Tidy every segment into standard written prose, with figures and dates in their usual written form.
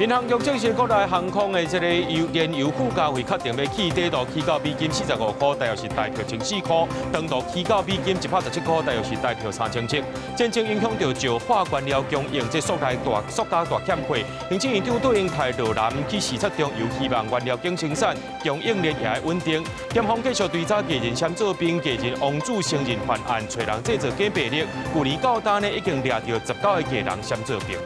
民航局證實國內航空的這个油燃油附加費確定欲起，短途起到美金45塊，大約是台票1400塊；長途起到美金117塊，大約是台票3700。戰爭影響著石化原料供應，這國內大塑膠大欠貨。行政院長卓榮泰落南去視察中油，希望原料供生產供應鏈也會穩定。檢方繼續追查藝人攕做兵，藝人王子承認犯案，揣人製造假病歷。舊年到今呢，已經掠著19个藝人攕做兵。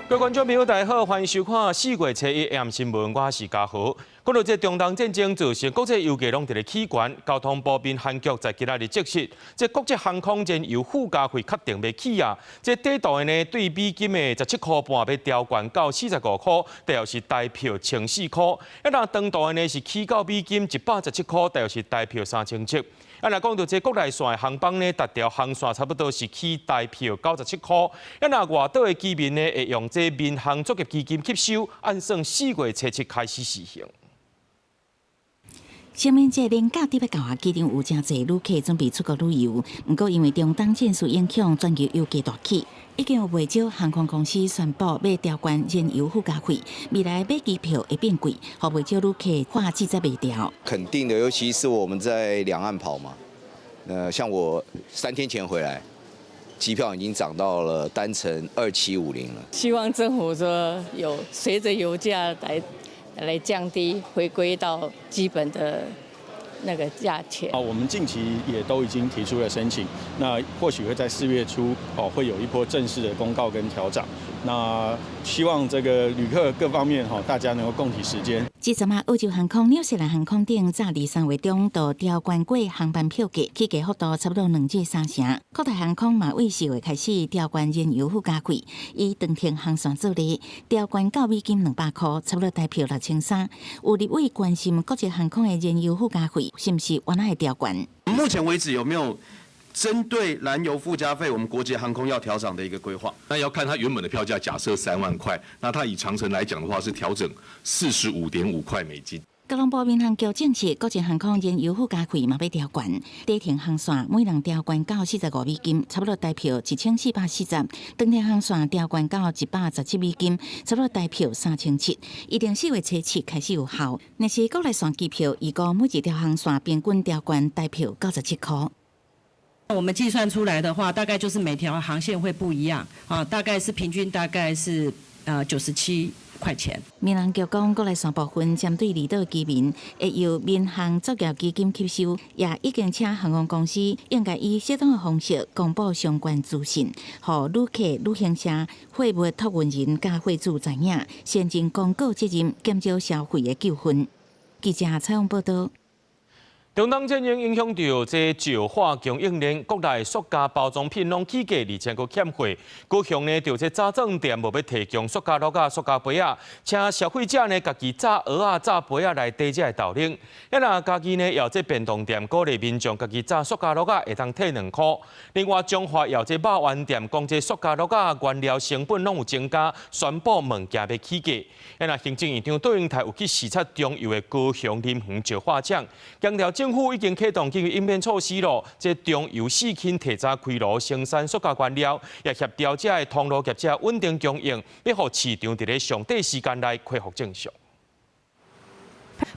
各位觀眾朋友，大家好，歡迎收看4月初一 AM 新聞，我是嘉豪。講到這中東戰爭造成國際油價攏佇咧起懸，交通部民航局在今仔日證實，這國際航空燃油附加費確定欲起啊！這短途的呢，對美金的17塊半欲調懸到45塊，大約是台票1400塊；啊，若長途的呢是起到美金117塊，大約是台票3700。啊，若講到這國內線的航班呢，逐條航線差不多是起台票97塊。啊，若外島的居民呢，會用這民航作業基金吸收，按算4月初七開始實行。清明節連假佇欲到啊，機場有誠濟旅客準備出國旅遊，毋過因為中東戰事影響，全球油價大起，已經有袂少航空公司宣布欲調懸燃油附加費，未來買機票會變貴，予袂少旅客話志在袂牢。肯定的，尤其是我們在兩岸跑嘛，像我3天前回來，機票已經漲到了單程2750了。希望政府說有隨著油價來降低，回歸到基本的那個價錢。啊，我們近期也都已經提出了申請，那或許會在4月初哦，會有一波正式的公告跟調漲。那希望這個旅客各方面哈，大家能夠共體時艱。這陣仔澳洲航空、紐西蘭航空等早佇3月中就調懸過航班票價，起價幅度差不多2至3成。國泰航空嘛為4月開始調懸燃油附加費，以長程航線做例，調懸到美金200塊，差不多台票6300。有立委關心國際航空的燃油附加費是毋是原來會調懸？目前為止有沒有針對燃油附加費，我們國際航空要調漲的一個規劃？那要看它原本的票價，假設3萬塊，那它以長程來講的話，是調整45.5塊美金。交通部民航局證實，國際航空燃油附加費嘛欲調懸，短程航線每人調懸到45美金，差不多台票1440；長程航線調懸到117美金，差不多台票3700。預定4月初七開始有效。若是國內線機票，預估每一條航線平均調懸台票97塊。我們計算出來的話，大概就是每條航線會不一樣啊，大概是平均大概是97塊錢。民航局講，國內線部分針對離島居民，會由民航作業基金吸收，也已經請航空公司應該以適當的方式公布相關資訊，予旅客、旅行社、貨物託運人佮貨主知影，善盡公告責任，減少消費的糾紛。記者採訪報導。中東戰爭影響著這石化供應鏈，國內塑膠包裝品攏起價，而且閣欠貨。高雄呢，著這早頓店無欲提供塑膠簍仔、塑膠杯仔，請消費者呢家己紮盒仔、紮杯仔來提這个豆奶。啊，若家己呢搖這便當店鼓勵民眾家己紮塑膠簍仔，會當退2塊。另外，彰化搖這肉圓店講這塑膠簍仔原料成本攏有增加，宣布物件欲起價。啊，若行政院長卓榮泰有去視察中油的高雄林園石化廠，強調政府已經啟動緊急應變措施咯，這中油四輕提早開爐生產塑膠原料，也協調這个通路業者穩定供應，欲予市場佇咧上短時間內恢復正常。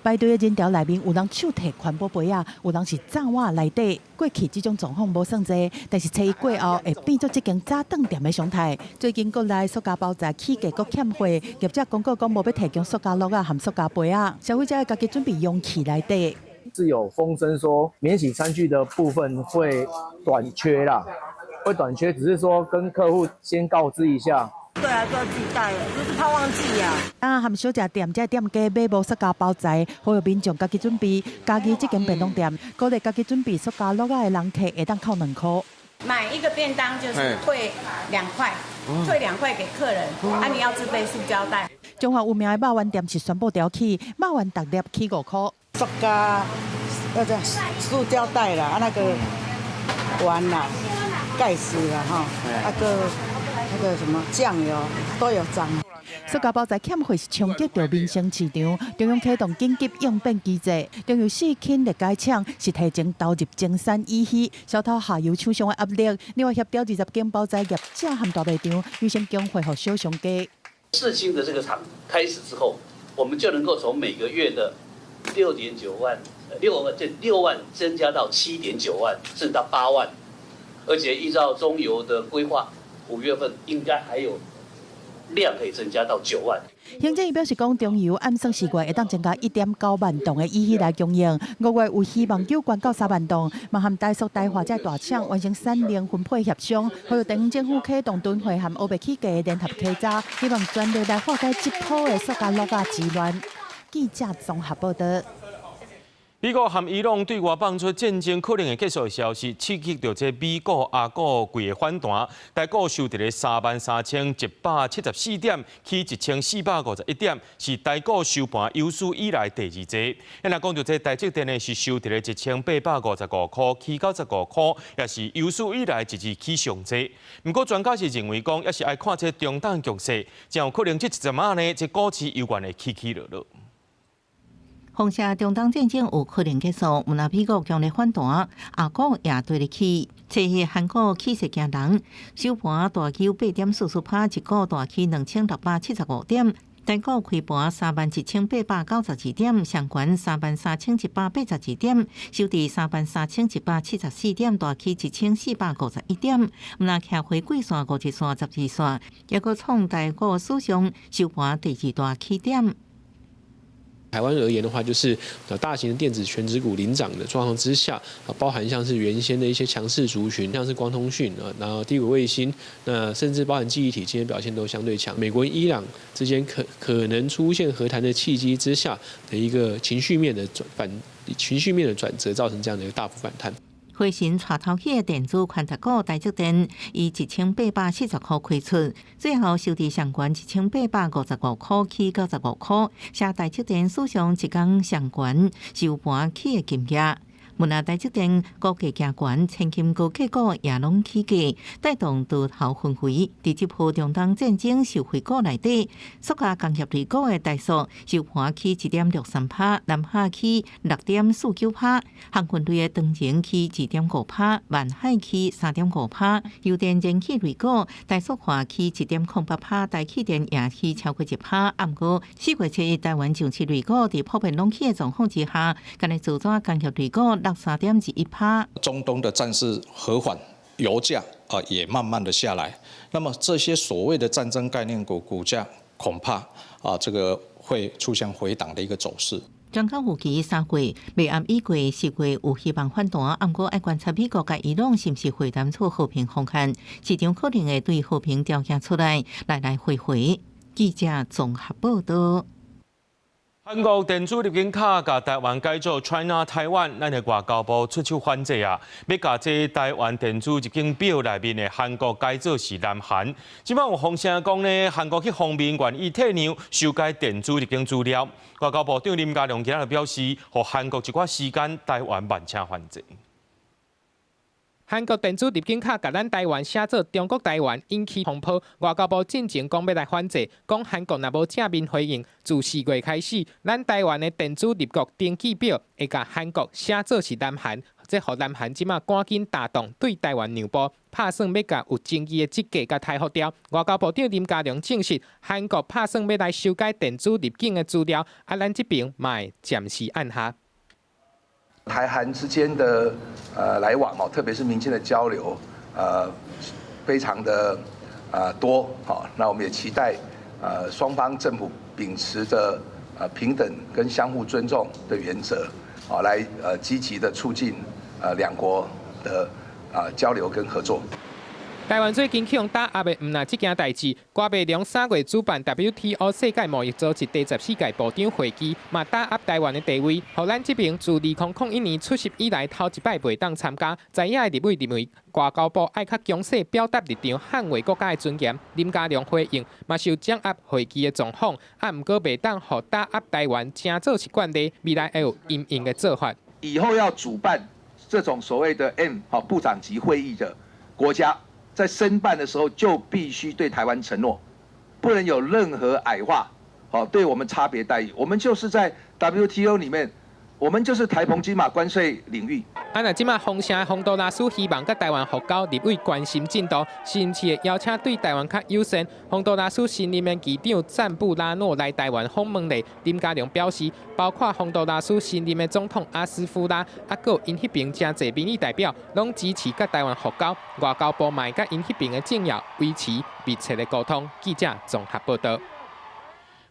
排隊的人潮內面有人手提環保杯仔，有人是紮碗來提。過去這種狀況無算濟，但是初一過後會變做這間早頓店的常態。最近國內塑膠包材起價閣欠貨，業者公告講無欲提供塑膠簍仔和塑膠杯仔，消費者家己準備容器來提。是有風聲說免洗餐具的部分會短缺啦，會短缺，只是說跟客戶先告知一下。對啊，都要自己帶，就是怕忘記呀。啊，和小食店這店家買無塑膠包材，呼籲民眾家己準備。家己這間便當店，鼓勵家己準備塑膠簍仔的人客會當扣2塊。買一個便當就是退2塊，退2塊給客人。啊，你要自備塑膠袋。彰化有名的肉圓店是宣布調起，肉圓逐粒起5塊。塑膠那個塑膠袋啦，啊那個碗啦、蓋子啦，哈，那個那個什麼醬油都有漲。塑膠包材欠貨是衝擊著民生市場，中央啟動緊急應變機制，中油四間裂解廠是提前投入增產乙烯，消除下游廠商的壓力。另外協調20間包材業者和大賣場優先供貨予小商家。世芯的這個廠開始之後，我們就能夠從每個月的6.9萬、6萬這6萬增加到7.9萬，甚至到8萬，而且依照中油的規劃，5月份應該還有量可以增加到9萬。行政院表示講，中油按算4月會當增加1.9萬噸的乙烯來供應，5月有希望有關到3萬噸。嘛和台塑、台化這大廠完成產能分配協商，呼籲地方政府啟動囤貨和烏白起價聯合稽查，希望全力來化解這波的塑膠橐仔之亂。記者綜合報道。美國和伊朗對外放出戰爭可能會結束的消息，刺激著這美股、亞股規個反彈，台股收佇咧33,174點，起1451點，是台股收盤有史以來第二濟。若講著這台積電呢，是收佇咧1855塊，起95塊，也是有史以來一日起上濟。毋過專家是認為講，猶是愛看這中東局勢，真有可能這一陣仔呢，這股市猶原會起起落落。風聲中東戰爭有可能結束，毋但美國強烈反彈，亞股也綴咧起。七日韓股起勢驚人，收盤大起8.44%，一股大起2675點。台股開盤31,892點，上懸33,182點，收佇33,174點，大起1451點。毋但徛回季線、50日線、10日線，抑閣創台股史上收盤第二大起點。台灣而言的話，就是大型的電子權值股領漲的狀況之下，啊，包含像是原先的一些強勢族群，像是光通訊啊，然後低軌衛星，那甚至包含記憶體，今天表現都相對強。美國伊朗之間可能出現和談的契機之下的一個情緒面的轉折，造成這樣的一個大幅反彈。輝神帶頭起的電子權值股台積電以1840塊開出，最後收佇上懸1855塊，起95塊，寫台積電史上一工上懸收盤起的金額。毋但台積電股價行懸，千金高價股也攏起價，帶動多頭氛圍。佇這波中東戰爭受惠股內底，塑膠工業類股的台塑收盤起1.63%，南亞起6.49%，航運類的長榮起2.5%，萬海起3.5%，油電燃氣類股台塑化起1.08%，台氣電也起超過1%。毋過4月7日台灣上市類股佇普遍攏起的狀況之下，干焦造紙工業類股落3.21%。中東的戰事和緩，油價啊也慢慢的下來。那麼這些所謂的戰爭概念股股價恐怕啊這個會出現回檔的一個走勢。專家預期3月未暗已過，4月有希望反彈，毋過愛觀察美國佮伊朗是毋是會談出和平方案，市場可能會對和平條件出來來來回回。記者綜合報道。韓國電子入境卡共台灣改做 China Taiwan，咱的外交部出手反制啊，欲共這台灣電子入境表內面的韓國改做是南韓。這擺有風聲講呢，韓國彼方面願意退讓修改電子入境資料。外交部長林佳龍今仔日表示，予韓國一寡時間，台灣萬請反制。韓國電子入境卡共咱台灣寫做中國台灣，引起風波。外交部進前講欲來反制，講韓國若無正面回應，自4月開始，咱台灣的電子入國登記表會共韓國寫做是南韓，這予南韓這馬趕緊大動對台灣讓步，拍算欲共有爭議的這界共刣予掉。外交部長林佳龍證實，韓國拍算欲來修改電子入境的資料，啊，咱這邊嘛會暫時按下。台韓之間的來往哦，特別是民間的交流，非常的多，好，那我們也期待雙方政府秉持着平等跟相互尊重的原則，啊，來積極的促進兩國的交流跟合作。台灣最近去予打壓的，毋但這件代誌，郭台銘3月主辦 WTO 世界貿易組織第14屆部長會議，嘛打壓台灣的地位，予咱這邊自2001年出席以來頭一擺袂當參加。在野的立委認為，外交部愛較強勢表達立場，捍衛國家的尊嚴。林佳龍回應，嘛受掌握會議的狀況，啊，毋過袂當予打壓台灣，成做是慣例，未來會有因應的做法。以後要主辦這種所謂的 M 好部長級會議的國家，在申辦的時候就必須對台灣承諾，不能有任何矮化，好，對我們差別待遇。我們就是在 WTO 裡面，我們就是台澎金馬關稅領域。啊，若這馬封城洪都拉斯希望佮台灣復交，立委關心進度，是毋是會邀請對台灣較友善？洪都拉斯新任的議長贊布拉諾來台灣訪問咧，林佳龍表示，包括洪都拉斯新任的總統阿斯夫拉，啊，閣𪜶彼爿誠濟民意代表，攏支持佮台灣復交。外交部嘛會佮𪜶彼爿的政要維持密切的溝通。記者綜合報導。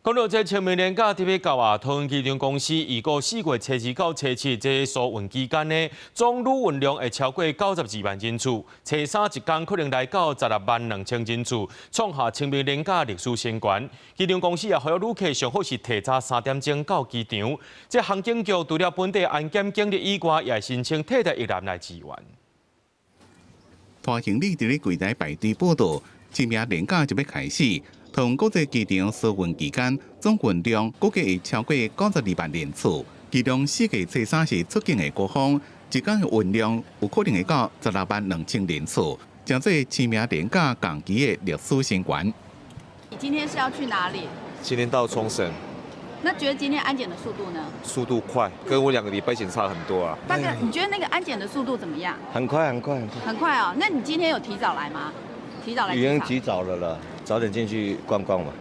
講到這清明連假特別到啊，桃園機場公司預估4月初2到初7這疏運期間呢，總旅運量會超過92萬人次，初三一工可能來到16萬2千人次，創下清明連假歷史新高。機場公司也呼籲旅客上好是提早3點鐘到機場。這航警局除了本地安檢警力以外，也申請替代役男來支援。拖行李佇咧櫃台排隊報到，清明連假就欲開始。桃園國際機場疏運期間總運量估計會超過92萬人次，其中4月初3是出境的高峰，一工的運量有可能會到16萬2千人次，成做清明連假同期的歷史新高。你今天是要去哪裡？今天到沖繩。那覺得今天安檢的速度呢？速度快，跟我2個禮拜前差很多啊。大哥，你覺得那個安檢的速度怎麼樣？很快，很快，很快。很快哦。那你今天有提早來嗎？提早來。已經提早了啦，早點進去逛逛嘛。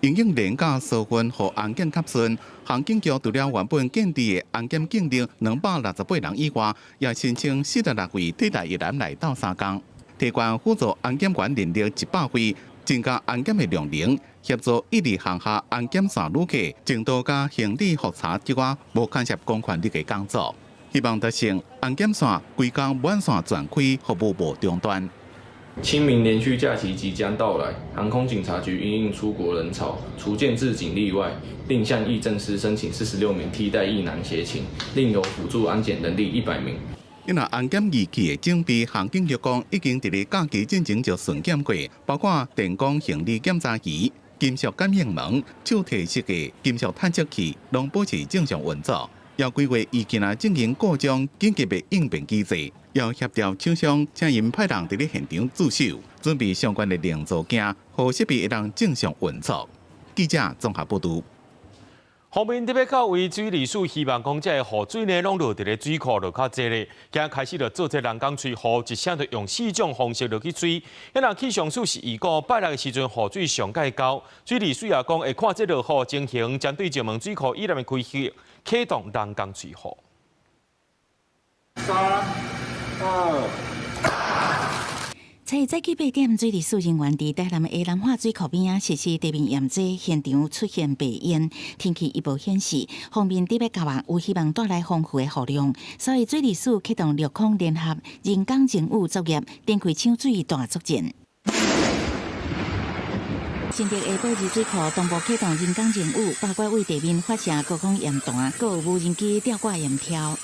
因應連假疏運予安檢較順，航警局除了原本建制的安檢警力268人以外，也申請46位替代役男來鬥相共，提懸輔助安檢員人力100位，增加安檢的量能，協助一二航廈安檢線旅客程度佮行李複查之外，無牽涉公權力的工作，希望達成安檢線規工滿線全開，服務無中斷。清明連續假期即將到來，航空警察局因應出國人潮，除建制警力外，另向役政司申請46名替代役男協勤，另有輔助安檢人力100名。因為安檢儀器的準備，航警局講已經佇咧假期進前就巡檢過，包括電光行李檢查儀、金屬感應門、手提式的金屬探測器，攏保持正常運作。要規劃儀器啊進行故障緊急的應變機制，要協調廠商，請𪜶派人佇咧現場駐守，準備相關的零組件，予設備會當正常運作。記者綜合報導。方面特別到位水利署希望講，這个雨水呢，攏落佇咧水庫落較濟咧，今開始就做這人工吹雨，一聲就用四種方式落去吹。彼人氣象署是預估拜六的時陣雨水上蓋高，水利署也講會看這落雨情形，針對石門水庫以南的區域啟動人工吹雨。三、二。初一早起8點，水利署人員佇台南的南化水庫邊仔實施地面驗災，現場出現白煙。天氣預報顯示，鋒面特別到啊，有希望帶來豐富的雨量，所以水利署啟動陸空聯合人工增雨作業，展開搶水大作戰。新竹的寶二水庫同步啟動人工增雨，包括對地面發射高空鹽彈，閣有無人機吊掛鹽條。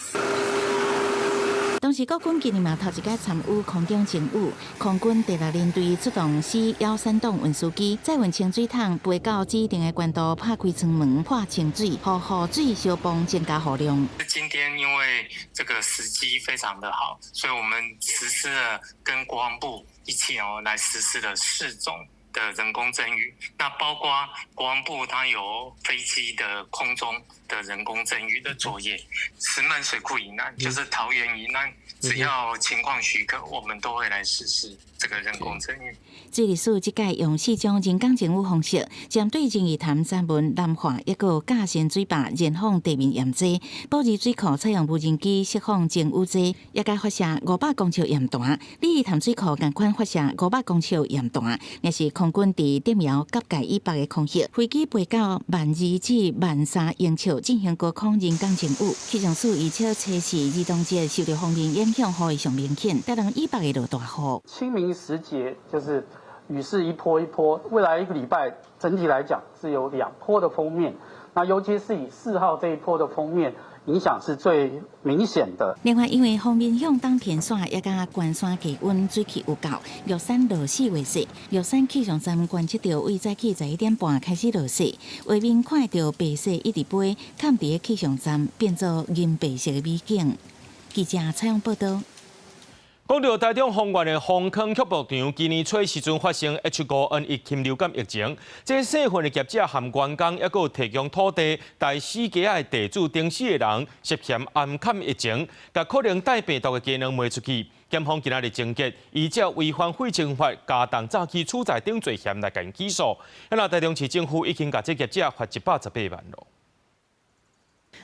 同時，國軍今年嘛頭一擺參與空中增雨，空軍第六聯隊出動 C-13棟運輸機，載運清水桶，飛到指定的高度，拍開艙門潑清水，予雨水燒泵增加雨量。今天因為這個時機非常的好，所以我們實施了跟國防部一起哦來實施了四種的人工增雨，那包括國防部它有飛機的空中的人工增雨的作業，石門水庫以南就是桃園以南，只要情況許可，我們都會來實施這個人工增雨。水利署這擺用四種人工增雨方式，針對仁義潭、三文、南化，抑閣有甲仙水壩燃放地面驗災，寶二水庫採用無人機釋放增雨劑，抑閣發射500公尺鹽彈。鯉魚潭水庫仝款發射500公尺鹽彈，若是空軍佇竹苗甲蓋以北的空域，飛機飛到12,000至13,000英尺進行高空人工增雨。氣象署預測，初四兒童節受著鋒面影響，雨會上明顯，台南以北會落大雨。清明時節就是雨勢一波一波，未來一個禮拜整體來講是有兩波的鋒面，那尤其是以4號這一波的鋒面影響是最明顯的。另外，因為鋒面向東偏徙，抑佮關山低溫水汽有夠，玉山落4月雪。玉山氣象站觀測到，對早起11點半開始落雪，畫面看著白雪一直飛，崁佇个氣象站變做銀白色的美景。記者採訪報導。講到台中豐原的豐坑畜牧場，今年初時陣發生 H5N1 禽流感疫情，這細份的業者含員工，抑閣有提供土地、代死雞仔的地主等四个人涉嫌掩崁疫情，共可能帶病毒的雞卵賣出去。檢方今仔日偵結，依照違反廢棄法、加重詐欺取財等罪嫌來共𪜶起訴。那台中市政府已經共這業者罰118萬囉。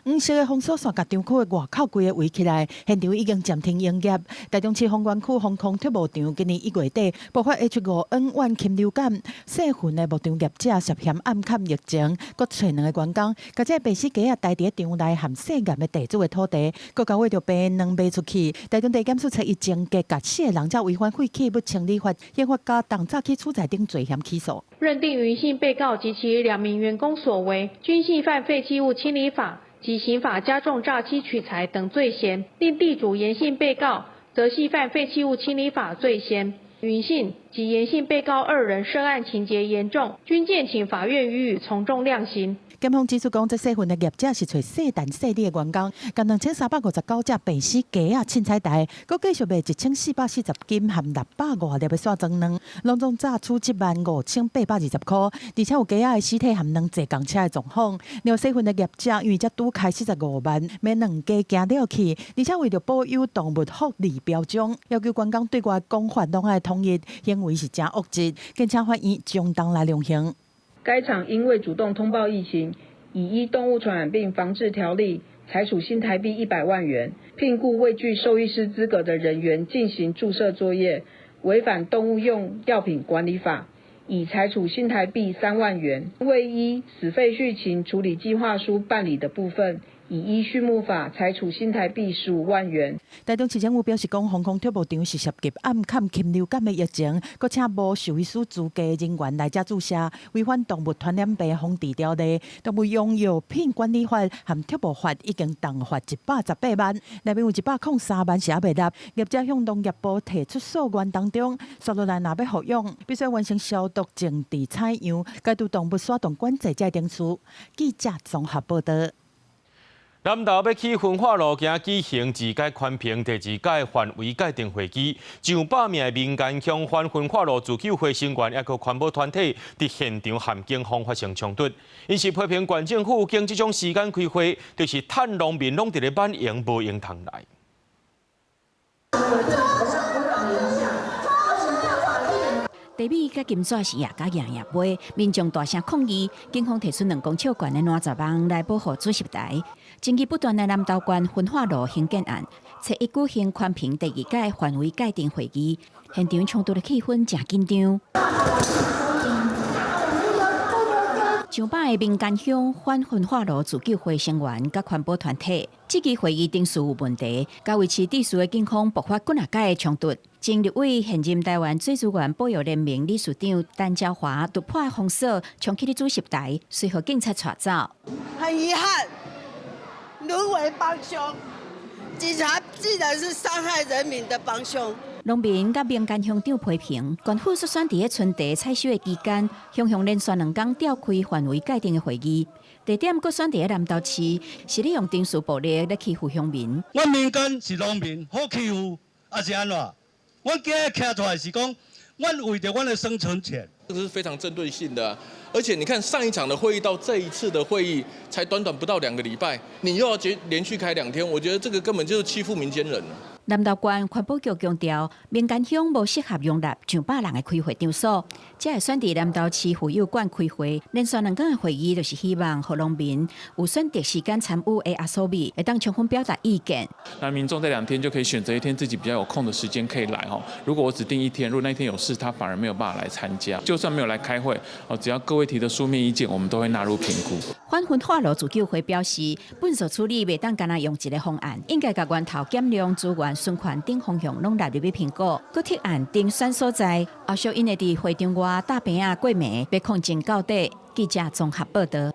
黃色的封鎖線共場區的外口規个圍起來，現場已經暫停營業。台中市豐原區豐坑畜牧場今年1月底爆發 H5N1 禽流感，細份的牧場業者涉嫌掩崁疫情，閣揣兩个員工，共這个病死雞仔待佇場內含細岩的地主的土地，閣交為著病卵賣出去。台中地檢署初一偵結，共四个人才違反廢棄物清理法、刑法加重詐欺取財等罪嫌起訴。認定余姓被告及其兩名員工所為，均係犯廢棄物清理法及刑法加重詐欺取財等罪嫌，另地主嚴姓被告則係犯廢棄物清理法罪嫌。余姓及嚴姓被告二人涉案情節嚴重，均建請法院予以從重量刑。檢方指出講，這細份的業者是揣細陳細理的員工，共2359隻病死雞仔凊彩台，閣繼續賣1440斤含600外粒的散裝卵，攏總詐取7萬5820箍，而且有雞仔的屍體含卵坐仝車的狀況。另外細份的業者因為才拄開45萬，買兩雞驚了去，而且為著保有動物福利標準，要求員工對外講法攏愛統一，行為是誠惡質，檢察法院將當來量刑。該場因為主動通報疫情，已依動物傳染病防治條例裁處新台幣100萬元，聘僱未具獸醫師資格的人員進行注射作業，違反動物用藥品管理法，已裁處新台幣3萬元。未依死廢畜禽處理計劃書辦理的部分，已依畜牧法裁處新台幣15萬元。台中市政府表示，講豐坑畜牧場是涉及掩崁禽流感的疫情，閣請無獸醫師資格人員來遮注射，違反動物傳染病防治條例、動物用藥品管理法和畜牧法，已經重罰118萬。內面有103萬是猶未納。業者向農業部提出訴願當中，紲落來若欲復養，必須完成消毒、淨治、採樣、解除動物徙動管制這程序。記者綜合報導。南投欲起焚化爐，今舉行二階環評第二階範圍界定會議，上百名的民間鄉反焚化爐自救會成員，抑閣環保團體佇現場和警方發生衝突。𪜶是批評縣政府揀這種時間開會，就是趁農民攏佇咧挽閒無閒通來。茶米佮金紙是也佮贏也賣，民眾大聲抗議，警方提出2公尺懸的爛雜網來保護主席台。爭議不斷的南投縣焚化爐興建案，初一舉行環評第二屆範圍界定會議，現場衝突的氣氛誠緊張。上百个民間鄉反焚化爐自救會成員佮環保團體，這次會議程序有問題，佮維持秩序的警方爆發幾若擺的衝突。前立委現任臺灣水資源保育聯盟理事長陳昭華突破封鎖，衝去主席台，隨予警察帶走。很遺憾，淪為幫兇，警察竟然是傷害人民的幫兇。農民佮民間鄉長批評，縣府率先佇咧春茶採收的期間，雄雄連續兩工召開範圍界定的會議，地點閣選佇咧南投市，是利用程序暴力來欺負鄉民。阮民間是農民，好欺負，抑是按怎？阮今日徛出來是講，阮為著阮的生存權。這個是非常針對性的，而且你看上一場的會議到這一次的會議，才短短不到2個禮拜，你又要連續開2天，我覺得這個根本就是欺負民間人。南投縣環保局強調，民間鄉無適合容納上百人的開會場所，才會選佇南投市婦幼館開會。連續兩工的會議，就是希望予農民有選擇時間參與的阿蘇米，會當充分表達意見。那民眾在2天就可以選擇一天自己比較有空的時間可以來吼。如果我只定一天，如果那一天有事，他反而沒有辦法來參加。就算沒有來開會，哦，只要各位提的書面意見，我們都會納入評估。反焚化爐自救會表示，糞埽處理袂當干焦用一個方案，應該共源頭減量、資源循環等方向攏納入去評估，閣提案甄選所在。後續𪜶會佇會場外搭棚仔過暝，欲抗爭到底。記者綜合報導。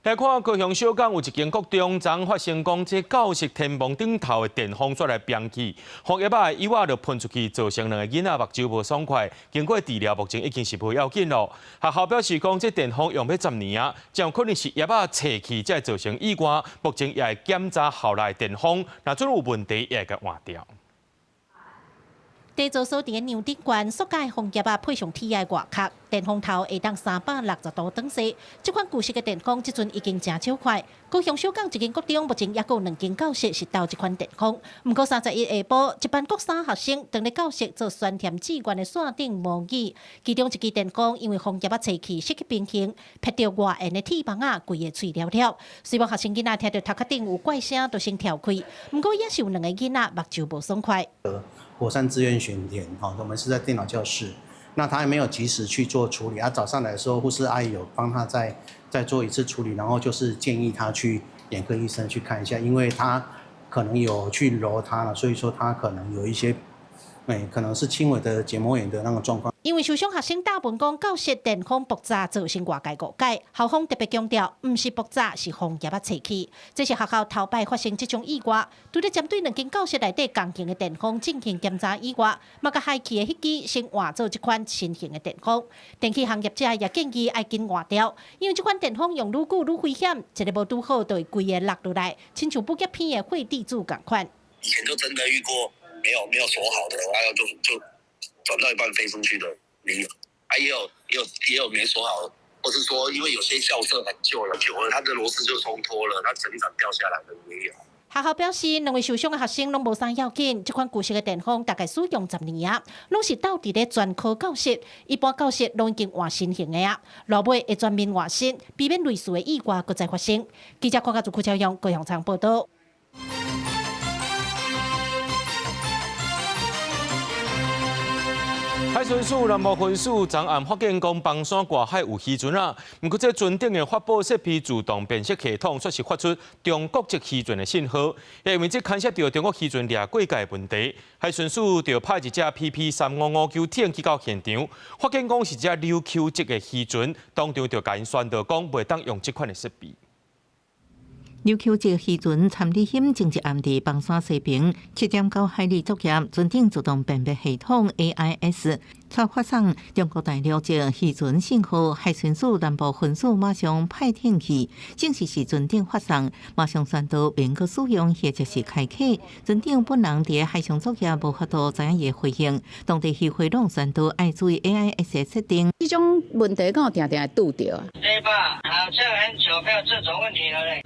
來看高雄小港有一間國中，昨發生講這教室天棚頂頭的電風扇來崩去，風葉仔的油仔就噴出去，造成兩个囡仔目睭無爽快。經過治療，目前已經是無要緊囉。學校表示講，這電風用欲10年啊，真有可能是葉仔斜去，才會造成意外。目前也會檢查校內電風，若真有問題，也會共換掉。地座所佇个娘頂懸，塑膠風葉仔配上鐵的外殼，電風頭會當360度轉勢。這款舊式的電風，這陣已經誠少看。高雄小港一間國中目前猶閣有兩間教室是鬥這款電風。毋過31下晡，一班國三學生當咧教室做酸甜志願的線頂模擬，其中一支電風因為風葉仔吹去失去平衡，拍著外緣的鐵網仔，規个碎了了。雖然學生囡仔聽著頭殼頂有怪聲，就先跳開。毋過也是有兩个囡仔目睭無爽快。火山志願選填，哈，我們是在電腦教室，那他還沒有及時去做處理，啊，早上來的時候，護士阿姨有幫他再做一次處理，然後就是建議他去眼科醫生去看一下，因為他可能有去揉他了，所以說他可能有一些，可能是輕微的結膜炎的那個狀況。因為受傷學生答問講，教室電風爆炸造成外界誤解，校方特別強調，毋是爆炸，是風葉仔吹去。這是學校頭擺發生這種意外，除了針對兩間教室內底仝型的電風進行檢查以外，嘛共害去的彼支先換做這款新型的電風。電器行業者也建議愛緊換掉，因為這款電風用愈久愈危險，一个無拄好就會規个落落來，親像武俠片的血滴子仝款。以前就真的遇過沒有鎖好的，然後就轉到一半飛出去的沒有，啊也有沒鎖好，或是說因為有些校舍很舊了，久了它的螺絲就鬆脫了，它整盞掉下來的也有。學校表示，兩位受傷的學生攏無啥要緊，這款舊式的電風大概使用10年啊，攏是鬥佇咧專科教室，一般教室攏已經換新型的啊，落尾會全面換新，避免類似的意外閣再發生。記者郭家祖、柯超勇、高雄場報道。海巡署南部分署昨暗發現講，枋山外海有漁船啊，毋過這船頂的發報設備自動辨識系統，卻是發出中國籍漁船的信號。因為這牽涉著中國漁船掠過界的問題，海巡署就派一隻 PP 3559艇去到現場，發現講是隻琉球籍的漁船，當場就共𪜶宣導講，袂當用這款的設備。琉球籍漁船參里興前一暗佇枋山西爿7.9海里作業，船頂自動辨別系統 AIS 卻發送中國大陸籍漁船信號，海巡署南部分署馬上派艇去，證實是船頂發送，馬上宣導免閣使用或者是開啟。船長本人佇海上作業無法度知影伊的回應，當地漁會攏宣導愛注意 AIS 的設定。這種問題敢有定定會拄著啊？對吧？好像很久沒有這種問題了嘞。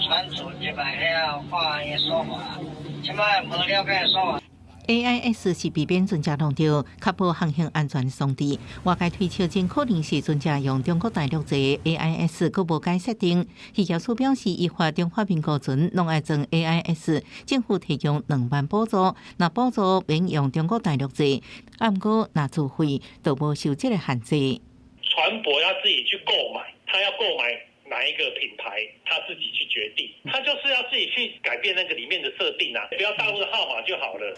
船主這擺了看伊說法，這擺無了解說法。 AIS 是避免船隻弄著，確保航行安全鬆弛。外界推測，真可能是船隻用中國大陸製的 AIS，閣無改設定。漁業署表示，依法中華民國船攏愛裝 AIS，政府提供2萬補助，若補助免用中國大陸製，啊，毋過若自費，就無受這个限制。船舶要自己去購買，他要購買哪一個品牌，他自己去決定，他就是要自己去改變那個裡面的設定啊，不要大陸的號碼就好了。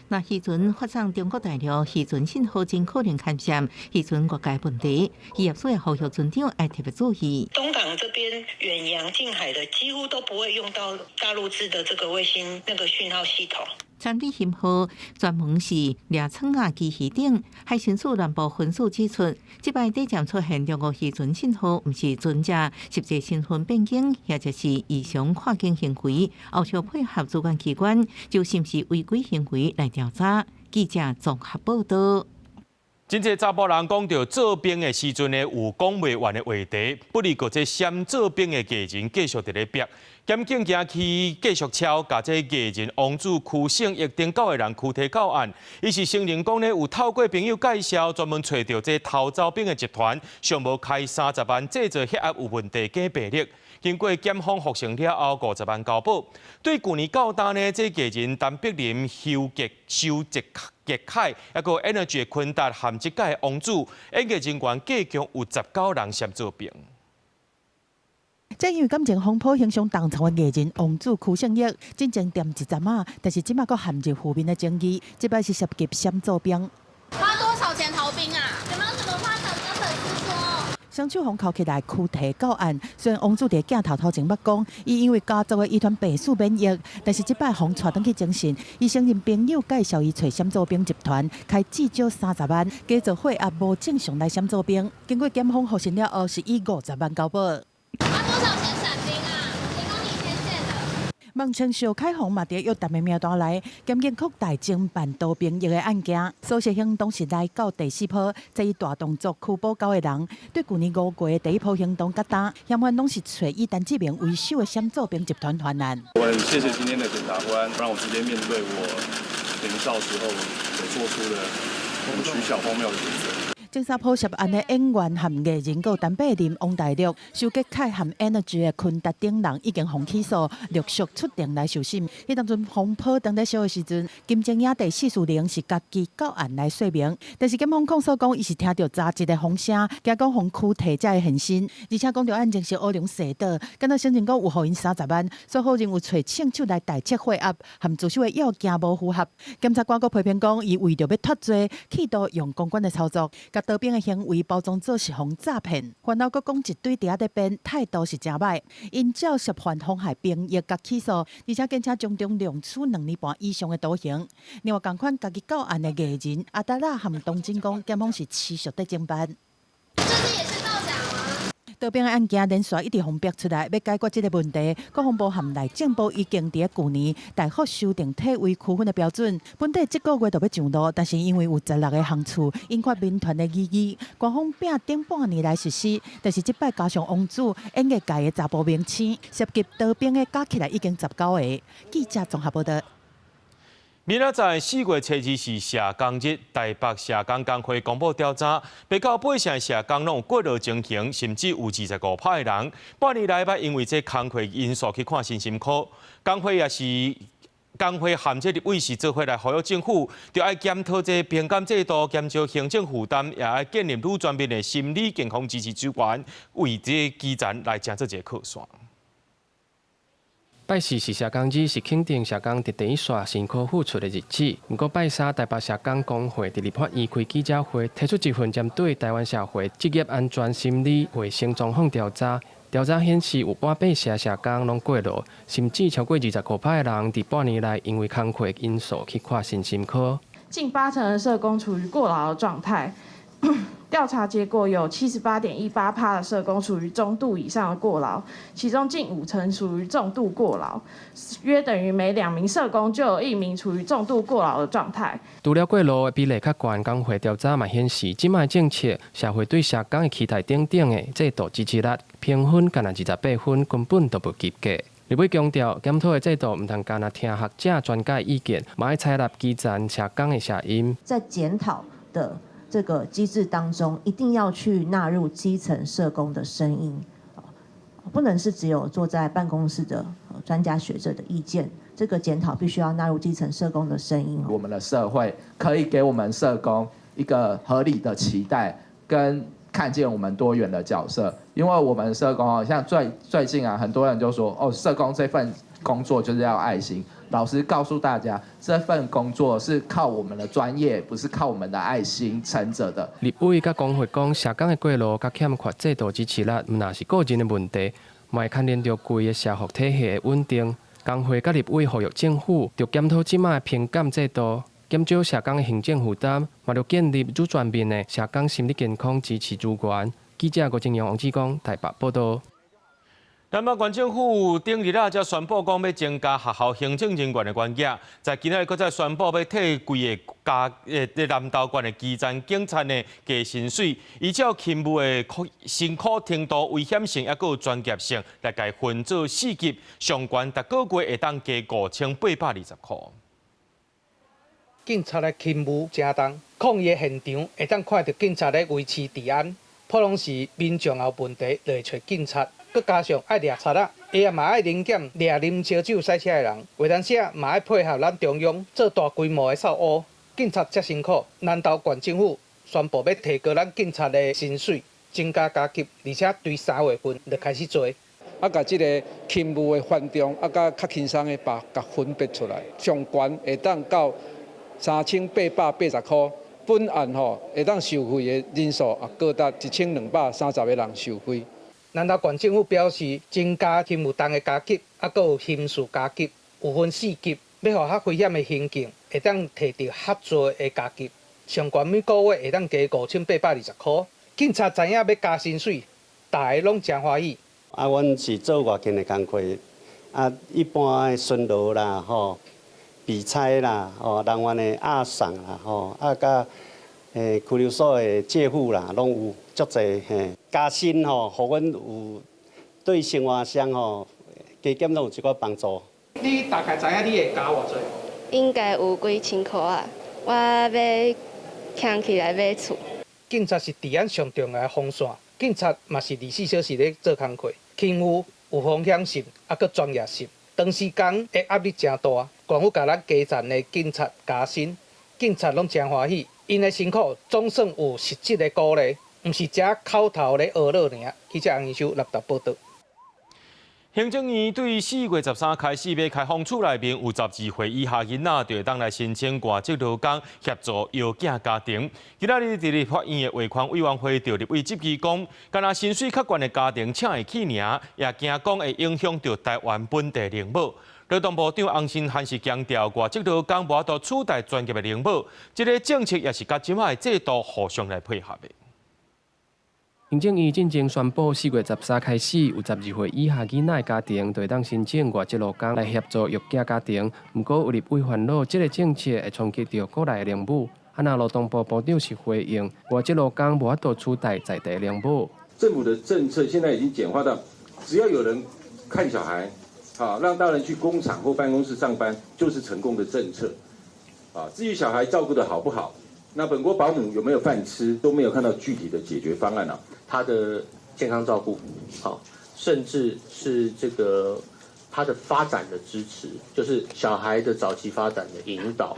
那漁船發送中國大陸漁船信號，真可能牽涉漁船越界問題，漁業署也呼籲船長愛特別注意。東港這邊遠洋近海的幾乎都不會用到大陸製的這個衛星那個訊號系統。參里興號專門是掠倉仔機魚頂，海巡署南部分署指出，這擺底站出現中國漁船信號，毋是船隻實際身份變更，或者是異常跨境行為，後續配合主管機關，就是毋是違規行為來調查。記者綜合報道。真濟查埔人講著做兵的時陣呢，有講袂完的話題，不離閣這閃做兵的藝人繼續佇咧逼，檢警行去繼續抄，共這藝人王子屈聖約定9个人拘提到案。伊是承認講呢，有透過朋友介紹，專門揣著這偷走兵的集團，上無開30萬製造血壓有問題假病歷。經過檢方複審了後，50萬交保。對舊年到今呢，這藝人陳柏霖、邱傑、修傑傑凱，抑閣 Energy 坤達含這屆王子，演藝人員計共有19人涉做兵。這因為感情風波形象重創的藝人王子屈聖益，進前踮一陣仔，但是這馬閣陷入負面的爭議，這擺是涉及閃做兵。花多少錢逃兵啊？有沒有什麼話想跟粉絲說？雙手予銬起來拘提到案，雖然王子佇鏡頭頭前捌講，伊因為家族的遺傳病史免疫，但是這擺予帶轉去偵訊，伊承認朋友介紹伊揣閃做兵集團，開至少30萬，假造血壓無正常來閃做兵。經過檢方複審了後，是以50萬交保。花多少錢閃兵啊？誰幫你牽線的？孟稱邵凱鴻嘛佇約談的名單內，檢警擴大偵辦逃兵役的案件，搜尋行動是來到第四波，這一大動作拘捕九個人。對舊年5月的第一波行動較焦，嫌犯攏是揣以陳志明為首的閃做兵集團犯案。我很謝謝今天的檢察官，讓我直接面對我年少時候所做出的很取巧荒謬的選擇。偵查破涉案的演員和藝人，閣有陳柏霖、王大陸、周杰凱和 Energy 的坤達等人已經予起訴，陸續出庭來受審。彼當陣風波當咧燒的時陣，金鐘影帝薛仕凌是家己到案來說明，但是檢方控訴講，伊是聽著雜誌的風聲，驚講予拘提才會現身。而且講著案情是烏龍踅倒，敢若承認講有予𪜶30萬，所以否認有揣槍手來代測血壓，和自首的要件無符合。檢察官閣批評講，伊為著欲脫罪，企圖用公關的操作。共逃兵的行為包裝做是予詐騙，然後閣講一堆佇遐咧編，態度是誠䆀。𪜶照涉犯妨害兵役共起訴，而且檢察從中量處2年半以上的徒刑。另外，仝款家己到案的藝人阿達拉和董真講，檢方是持續佇偵辦。這次也是造假嗎？逃兵的案件連續一直予逼出來，欲解決這个問題，國防部和內政部已經佇舊年大幅修訂體位區分的標準。本底這个月就欲上路，但是因為有16个航次引發民團的異議，官方摒頂半年來實施。但是這擺加上王子演藝界的查埔明星，涉及逃兵的加起來已經19個。記者綜合報導。明仔載4月初2是社工日，台北社工工會公布調查，八到八成社工攏有過勞情形，甚至有25%的人半年來捌因為這工課因素去看身心科。工會也是工會和這立委是做伙來呼籲政府，著愛檢討這評鑑制度，減少行政負擔，也愛建立愈全面的心理健康支持資源，為這基層來成做一個靠山。拜四是社工日，是肯定社工佇第一線辛苦付出的日子。毋過拜三，台北社工公會佇立法院開記者會，提出一份針對台灣社會職業安全心理衛生狀況調查。調查顯示，有半八成社工攏過勞，甚至超過25%的人佇半年內因為工課因素去看身心科。近八成的社工處於過勞的狀態。調查結果有78.18%的社工處於中度以上的過勞，其中近五成屬於重度過勞，約等於每2名社工就有1名處於重度過勞的狀態。除了過勞的比例較懸，工會調查嘛顯示，這擺政策社會對社工的期待等等的制度支持率評分，干焦28分，根本就無及格。立委強調，檢討的制度毋通干焦聽學者專家意見，嘛愛採納基層社工的聲音。在檢討的這個機制當中，一定要去納入基層社工的聲音，不能是只有坐在辦公室的專家學者的意見。這個檢討必須要納入基層社工的聲音。我們的社會可以給我們社工一個合理的期待，跟看見我們多元的角色。因為我們社工像最近啊，很多人就說哦，社工這份工作就是要愛心。老實告訴大家，這份工作是靠我們的專業，不是靠我們的愛心撐著的。立委佮工會講，社工的過勞佮欠缺制度支持力，毋但是個人的問題，嘛會牽連著規个社福體系的穩定。工會佮立委呼籲政府，著檢討這擺的評鑑制度，減少社工的行政負擔，嘛著建立愈全面的社工心理健康支持資源。記者郭正陽、王志剛台北報導。南北縣政府頂日啊，才宣布講欲增加學校行政人員的員額，在今仔日閣再宣布欲替規个加佇南投縣的基層警察呢加薪水，依照勤務的辛苦程度、危險性，抑閣有專業性來共分做四級，上懸逐个月會當加5820塊。警察的勤務誠重，抗議現場會當看著警察咧維持治安，普通時民眾有問題就會揣警察。閣加上愛掠賊仔，伊也嘛愛臨檢掠啉燒酒駛車的人，有當時啊嘛愛配合咱中央做大規模的掃烏，警察遮辛苦，南投縣政府宣布欲提高咱警察的薪水，增加加級，而且對3月份就開始做。啊，共這个勤務的繁重，啊，佮較輕鬆的把共分別出來，上懸會當到3880塊，本案吼會當受惠的人數也高達1230個人受惠。南投縣政府表示，增加勤務重的加級，啊，閣有刑事加級，有分四級，欲予較危險的行徑會當提著較濟的加級，上懸每个月會當加5820塊。警察知影欲加薪水，大家攏誠歡喜。啊，阮是做外勤的工課，啊，一般的巡邏啦，吼，備差啦，吼，人員的押送啦，吼，啊，佮拘留所的借護啦，攏有足濟嘿。加薪吼，予阮有對生活上吼加減攏有一寡幫助。你大概知影你會加偌濟？應該有幾千箍仔，我欲囥起來買厝。警察是治安上重要的防線，警察嘛是24小時咧做工課，勤務有風險性，啊，閣專業性，長時間的壓力誠大。縣府共咱基層的警察加薪，警察攏誠歡喜，𪜶的辛苦總算有實質的鼓勵，毋是只口頭咧呵咾爾。記者楊英修立達報導。行政院對4月13開始欲開放厝內面有12歲以下囡仔，就會當來申請外籍勞工協助育囝家庭。今仔日佇立法院的衛權委員會，就立委質疑講，干焦薪水較懸的家庭請會去爾，也驚講會影響著台灣本地零母。勞動部長洪申翰是強調，外籍勞工無法度取代專業的零母，這个政策也是佮這擺的制度互相來配合的。行政院進前宣布，4月13開始，有12歲以下囡仔的家庭，就會當申請外籍勞工來協助育囝家庭。毋過有立委煩惱，這个政策會衝擊著國內的零母。啊，若勞動部部長是回應，外籍勞工無法度取代在地零母。政府的政策現在已經簡化到，只要有人看小孩，好讓大人去工廠或辦公室上班，就是成功的政策。啊，至於小孩照顧得好不好，那本國保姆有沒有飯吃，都沒有看到具體的解決方案啊。他的健康照顧，好，甚至是這個他的發展的支持，就是小孩的早期發展的引導，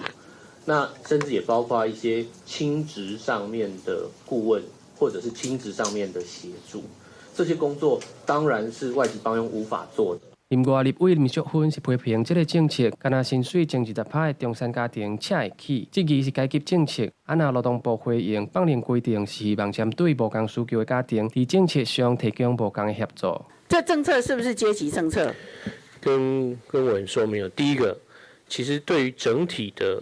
那甚至也包括一些親職上面的顧問，或者是親職上面的協助，這些工作當然是外籍幫傭無法做的。另外，立委林淑芬是批評這个政策，干焦薪水前20%的中產家庭請會起，質疑是階級政策。啊，若勞動部回應，放任規定是希望針對無仝需求的家庭，佇政策上提供無仝的協助。這政策是不是階級政策？跟委員說明了，第一個，其實對於整體的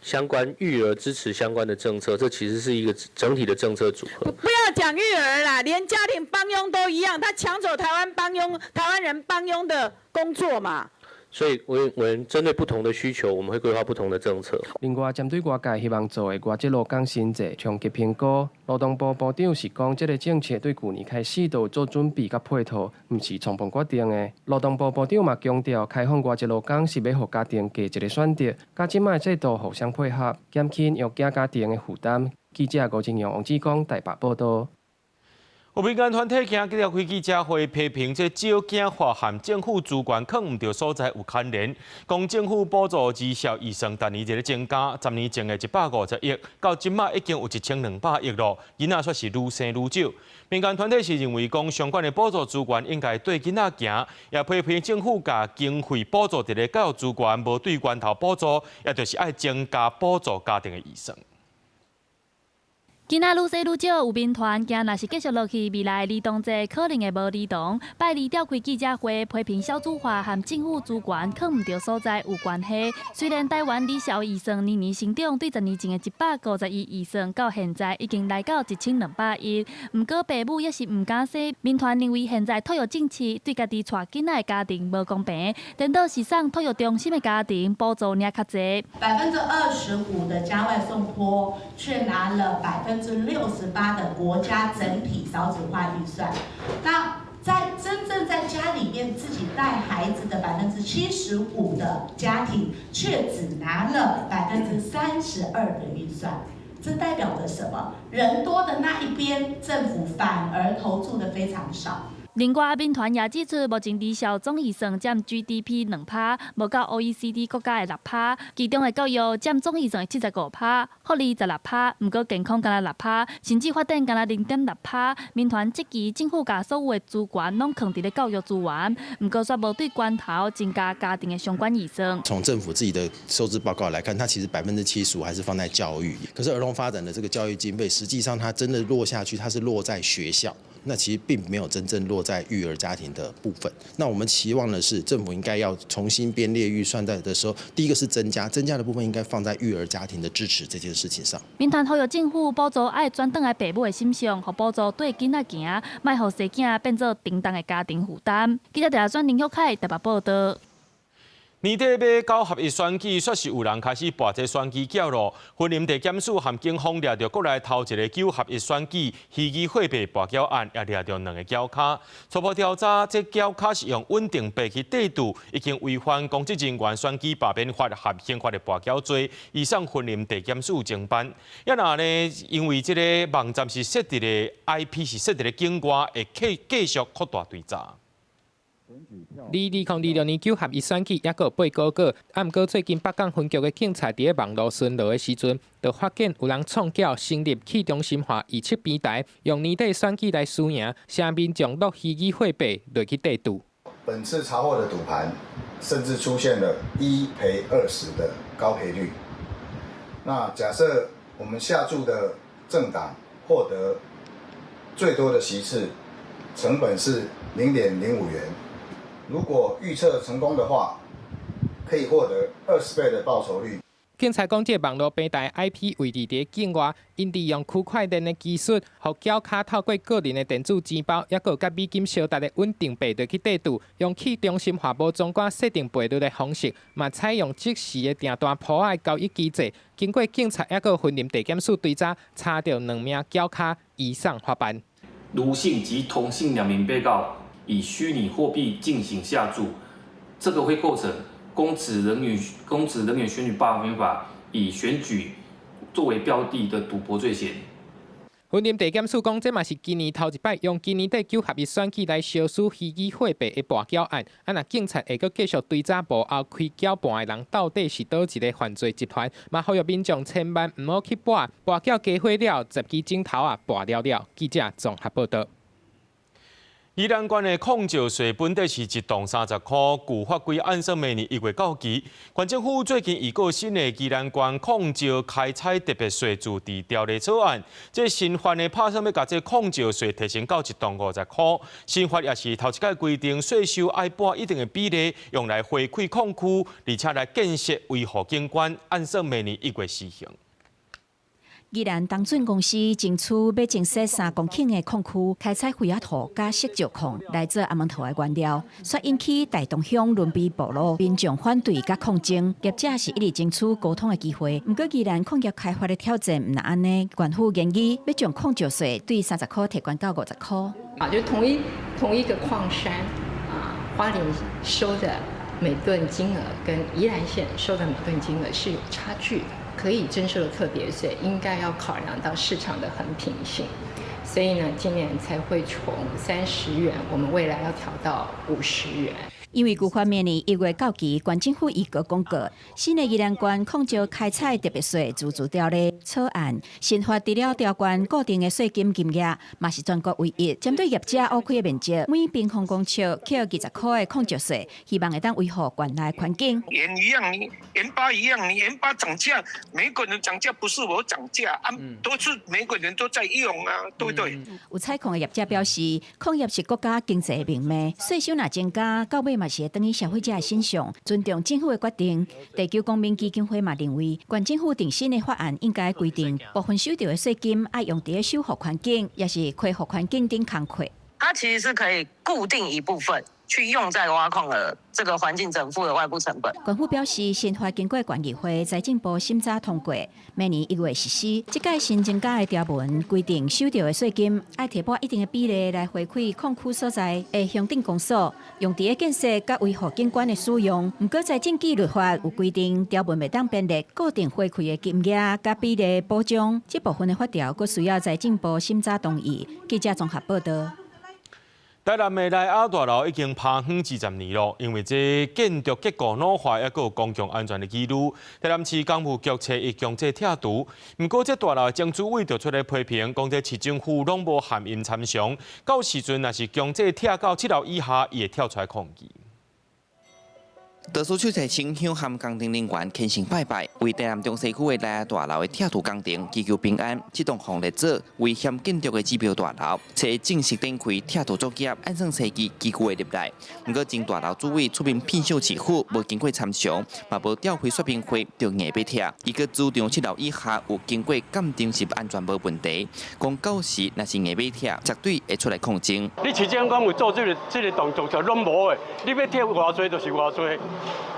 相關育兒支持相關的政策，這其實是一個整體的政策組合。不要講育兒啦，連家庭幫傭都一樣，他搶走台灣幫傭、台灣人幫傭的工作嘛。所以，我們針對不同的需求，我們會規劃不同的政策。另外，針對外界希望做的外籍勞工薪資衝擊評估，勞動部部長是講，這个政策對舊年開始就有做準備佮配套，毋是衝動決定的。勞動部部長嘛強調，開放外籍勞工是欲予家庭加一个選擇，佮這擺制度互相配合，減輕育囝家庭的負擔。記者吳正陽、王志剛台北報導。有民間團體今日開記者會批評，這少子化和政府資源囥毋著所在有牽連，講政府補助兒少預算逐年佇咧增加，10年前的150億，到這擺已經有1200億囉，囡仔卻是愈生愈少。民間團體是認為講，相關的補助資源應該對囡仔行，也批評政府共經費補助佇咧教育資源，無對源頭補助，也就是愛增加補助家庭的預算。囡仔愈生愈少，有民團驚，若是繼續落去，未來兒童節可能會無兒童。拜二召開記者會，批評少子化和政府資源囥毋著所在有關係。雖然台灣兒少預算年年成長，對10年前的150億預算，到現在已經來到1200億。毋過爸母猶是毋敢生。民團認為現在托育政策對家己帶囡仔的家庭無公平，顛倒是送托育中心的家庭補助領較濟。25%的家外送托，卻拿了68%的國家整體少子化預算，那在真正在家裡面自己帶孩子的75%的家庭，卻只拿了32%的預算，這代表着什麼？人多的那一邊，政府反而投注的非常少。另外，民團也指出，目前兒少總預算佔 GDP 2%，無夠 OECD 國家的6%。其中的教育佔總預算的75%，福利16%，毋過健康干焦6%，甚至發展干焦0.6%。民團質疑政府共所有的資源攏囥佇咧教育資源，毋過卻無對源頭增加家庭的相關預算。從政府自己的收支報告來看，它其實75%還是放在教育，可是兒童發展的這個教育經費，實際上它真的落下去，它是落在學校。那其實並沒有真正落在育兒家庭的部分。那我們期望的是，政府應該要重新編列預算在的時候，第一個是增加，增加的部分應該放在育兒家庭的支持這件事情上。民團呼籲政府補助愛轉轉來爸母的心相，予補助綴囡仔行，莫予生囝變做沉重的家庭負擔。記者鄭轉林旭凱台北報導。年底欲九合一選舉，煞是有人開始跋這選舉繳囉。雲林地檢署和警方掠著國內頭一個九合一選舉虛擬貨幣跋繳案，也掠著兩个繳卡。初步調查，這繳卡是用穩定幣去綴兌，已經違反公職人員選舉罷免法和刑法的跋繳罪，移送雲林地檢署偵辦。也若呢，因為這个網站是設佇咧 IP 是設佇咧境外，會繼續擴大追查。2026年九合一選舉猶閣有8個月，啊，毋過最近北港分局的警察佇咧網路巡邏的時陣，就發現有人創繳成立去中心化預測平台，用年底選舉來輸贏，請民眾落虛擬貨幣落去綴兌。本次查獲的賭盤，甚至出現了1賠20的高賠率。那假設我們下注的政黨獲得最多的席次，成本是0.05元。如果預測成功的話，可以獲得20倍的報酬率。警察講，這个網路平台 IP 位置佇境外，𪜶利用區塊鏈的技術，予繳卡透過個人的電子錢包，猶閣佮美金相值的穩定幣落去綴兌，用去中心化無相關設定賠率的方式，嘛採用即時的訂單簿仔交易機制。經過警察猶閣雲林地檢署追查，查著兩名繳卡移送法辦。盧姓及童姓兩名被告以虛擬貨幣進行下注，這個會構成公職人員選舉罷免法以選舉作為標的的賭博罪嫌。雲林地檢署講，這嘛是今年頭一擺用今年底九合一選舉來相輸虛擬貨幣的跋繳案。啊，若警察會閣繼續追查幕後開繳盤的人到底是佗一个犯罪集團，嘛呼籲民眾千萬毋好去跋，跋繳加火了，十支指頭仔跋了了。記者綜合報導。宜蘭縣的礦石稅本底是一噸30箍，舊法規按算明年1月到期。縣政府最近預告新的宜蘭縣礦石開採特別稅自治條例草案，這新法呢拍算欲共這礦石稅提升到一噸50箍。新法也是頭一擺規定稅收愛撥一定的比例用來回饋礦區，而且來建設維護景觀，按算明年1月施行。宜蘭東鑽公司爭取欲增設3公頃的礦區，開採菲仔土佮錫石礦來做阿門桃的原料，煞引起大同鄉崙鼻部落民眾反對佮抗爭。業者是一直爭取溝通的機會，毋過宜蘭礦業開發的挑戰毋但按呢，縣府建議欲將礦石稅對30箍提懸到50箍。啊，就同一個礦山啊，花蓮收的每噸金額跟宜蘭縣收的每噸金額是有差距的。可以徵收的特別稅，應該要考量到市場的衡平性，所以呢，今年才會從30元，我們未來要調到50元。因為舊法明年1月到期，縣政府預告公告新的宜蘭縣礦石開採特別稅自治條例草案，新法除了調懸固定的稅金金額，嘛是全國唯一針對業者挖開的面積，每平方公尺扣20箍的礦石稅，希望會當維護縣內環境。鹽一樣，你鹽巴一樣，你鹽巴漲價，每個人漲價不是我漲價啊，都是每個人都在用啊，對不對？有採礦的業者表示，礦業是國家經濟的命脈，稅收若增加，到尾嘛是會轉去消費者的身上，尊重政府的決定。地球公民基金會嘛認為，縣政府定新的法案應該規定，部分收著的稅金愛用佇咧修復環境，抑是恢復環境頂工課。它其實是可以固定一部分去用在挖礦的這個環境整復的外部成本。縣府表示，新法經過縣議會財政部審查通過，明年1月實施。這擺新增加的條文規定，收著的稅金愛提撥一定的比例來回饋礦區所在的鄉鎮公所，用佇咧建設佮維護景觀的使用。毋過財政紀律法有規定，條文袂當編列固定回饋的金額佮比例保障。這部分的法條閣需要財政部審查同意。記者綜合報導。台南的萊雅大樓已經拍遠20年囉，因為這建築結構老化，抑閣有公共安全的疑慮，台南市工務局揣伊強制拆除。毋過這大樓的前主委就出來批評，講這市政府攏無函𪜶參詳，到時陣若是強制拆到7樓以下，伊會跳出來抗議。多數出席清香和工程人員虔誠拜拜，為台南中西區的內亞大樓的拆除工程祈求平安。這棟防熱做危險建築的指標大樓，初正式展開拆除作業，按算設計機具會入來。毋過前大樓主委出面騙小市府，無經過參詳，嘛無召開說明會，就硬欲拆。伊閣主張七樓以下有經過鑑定是安全無問題，講到時若是硬欲拆，絕對會出來抗爭。你市政講有做這個動作就攏無的，你欲拆偌濟就是偌濟。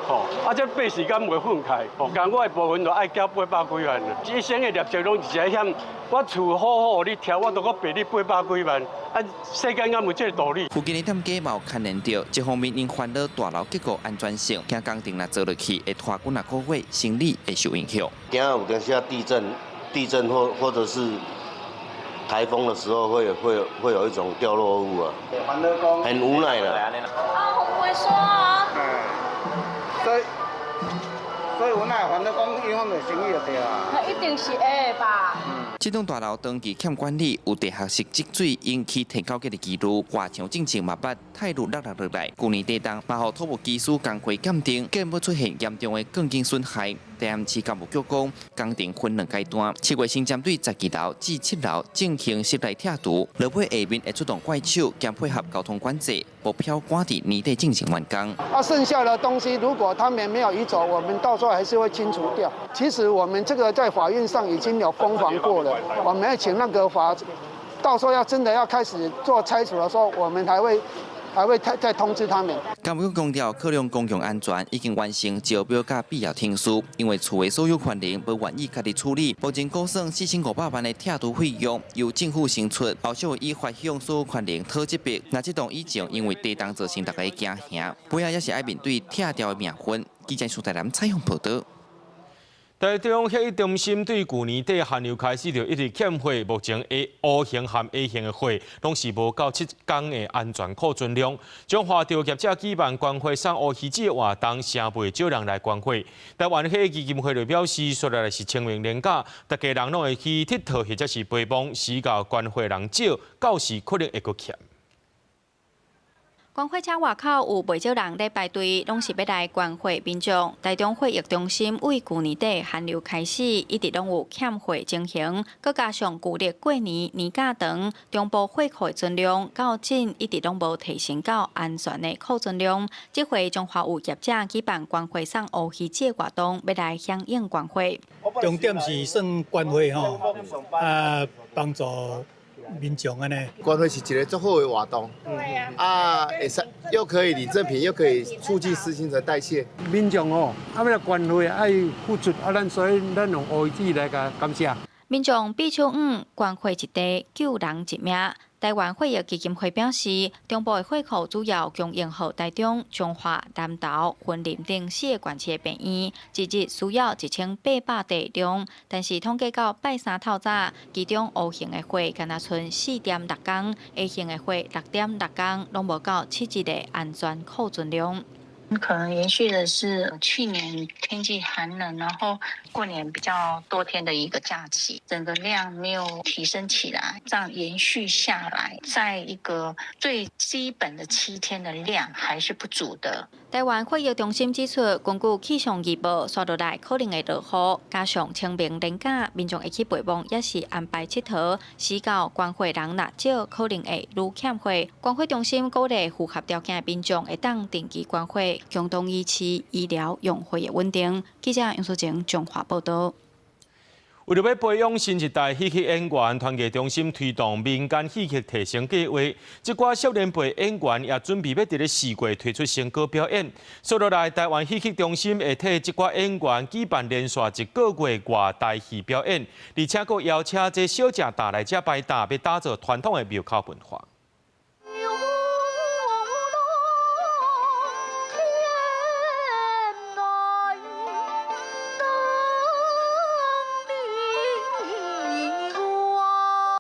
吼，啊，這八時間袂分開，吼，共我的部分就愛交八百幾萬啦。一生的業績攏是遐，我厝好好你拆，我都閣賠你八百幾萬，啊，世間敢有這個道理？附近的店家嘛有牽連著，一方面𪜶煩惱大樓結構安全性，驚工程若做落去會拖幾若個月，生理會受影響。驚有當時地震、地震或者是颱風的時候會有一種掉落物啊，很無奈啦。啊，我不會說啊。所以無奈，反正講影響著生意就對啊。一定是會吧。這棟大樓長期欠管理，有地下室積水引起天口結的記錄，外牆進前嘛捌泰落落落來。舊年底冬，嘛予土木技師工會鑑定，計欲出現嚴重的鋼筋損害。台南市工務局講，工程分兩階段，7月先針對12樓至7樓進行室內拆除，落尾下面會出動怪手兼配合交通管制，目標趕佇年底進行完工。啊，剩下的東西如果他們沒有移走，我們到時候還是會清除掉。其實我們這個在法院上已經有攻防過了，我們要請那個法，到時候要真的要開始做拆除的時候，我們還會再通知他們。工務局強調，考量公共安全，已經完成招標佮必要程序。因為厝的所有權人無願意家己處理，目前估算4500萬的拆除費用由政府承出，後續會以發向所有權人討這筆。若這棟以前因為地動造成大家驚嚇，尾仔也是愛面對拆掉的命運。記者蘇台南採訪報導。台中血液中心對舊年底寒流開始就一直欠貨，目前 O 型和 A 型的血攏是無夠7工的安全庫存量。彰化著業者舉辦捐血送烏魚子的活動，誠袂少人來捐血。台灣血液基金會就表示，紲落來是清明連假，逐家人攏會去𨑨迌或者是陪伴，時到捐血人少，到時可能會閣欠。捐血車外口有袂少人咧排隊，攏是欲來捐血民眾。台中血液中心為舊年底寒流開始，一直攏有欠血情形，閣加上舊曆過年年假長，中部血庫的存量到今一直攏無提升到安全的庫存量。這回彰化有業者舉辦捐血送烏魚子的活動，欲來響應捐血。重點是算捐血吼，啊幫助民眾按呢。捐血是一个足好的活動，啊，會使又可以領贈品，又可以促進新陳代謝。民眾吼，啊欲來捐血愛付出，啊，咱所以咱用烏魚子來共感謝。民眾吡手五捐血一塊，救人一命。台灣血液基金會表示，中部的血庫主要供應予台中、彰化、南投、雲林等四個縣市的病院，一日需要1800袋量。但是統計到拜三透早，其中 O 型的血干焦賰4.6工，A 型的血6.6工，攏無夠7日的安全庫存量。可能延續的是去年天氣寒冷，然後過年比較多天的一個假期，整個量沒有提升起來，這樣延續下來，在一個最基本的7天的量還是不足的。台灣血液中心指出，根據氣象預報，紲落來可能會落雨，加上清明連假，民眾會去陪伴，也是安排𨑨迌，時到捐血人若少，可能會愈欠血。捐血中心鼓勵符合條件的民眾會當定期捐血，共同維持醫療用血的穩定。記者楊淑靜彰化報導。為著欲培養新一代戲曲演員，團藝中心推動民間戲曲提升計劃。這寡少年輩演員也準備欲佇咧4月推出新歌表演。紲落來，台灣戲曲中心會替這寡演員舉辦連續一個月外台戲表演，而且閣邀請這小食擔來遮擺擔，欲打造傳統的廟口文化。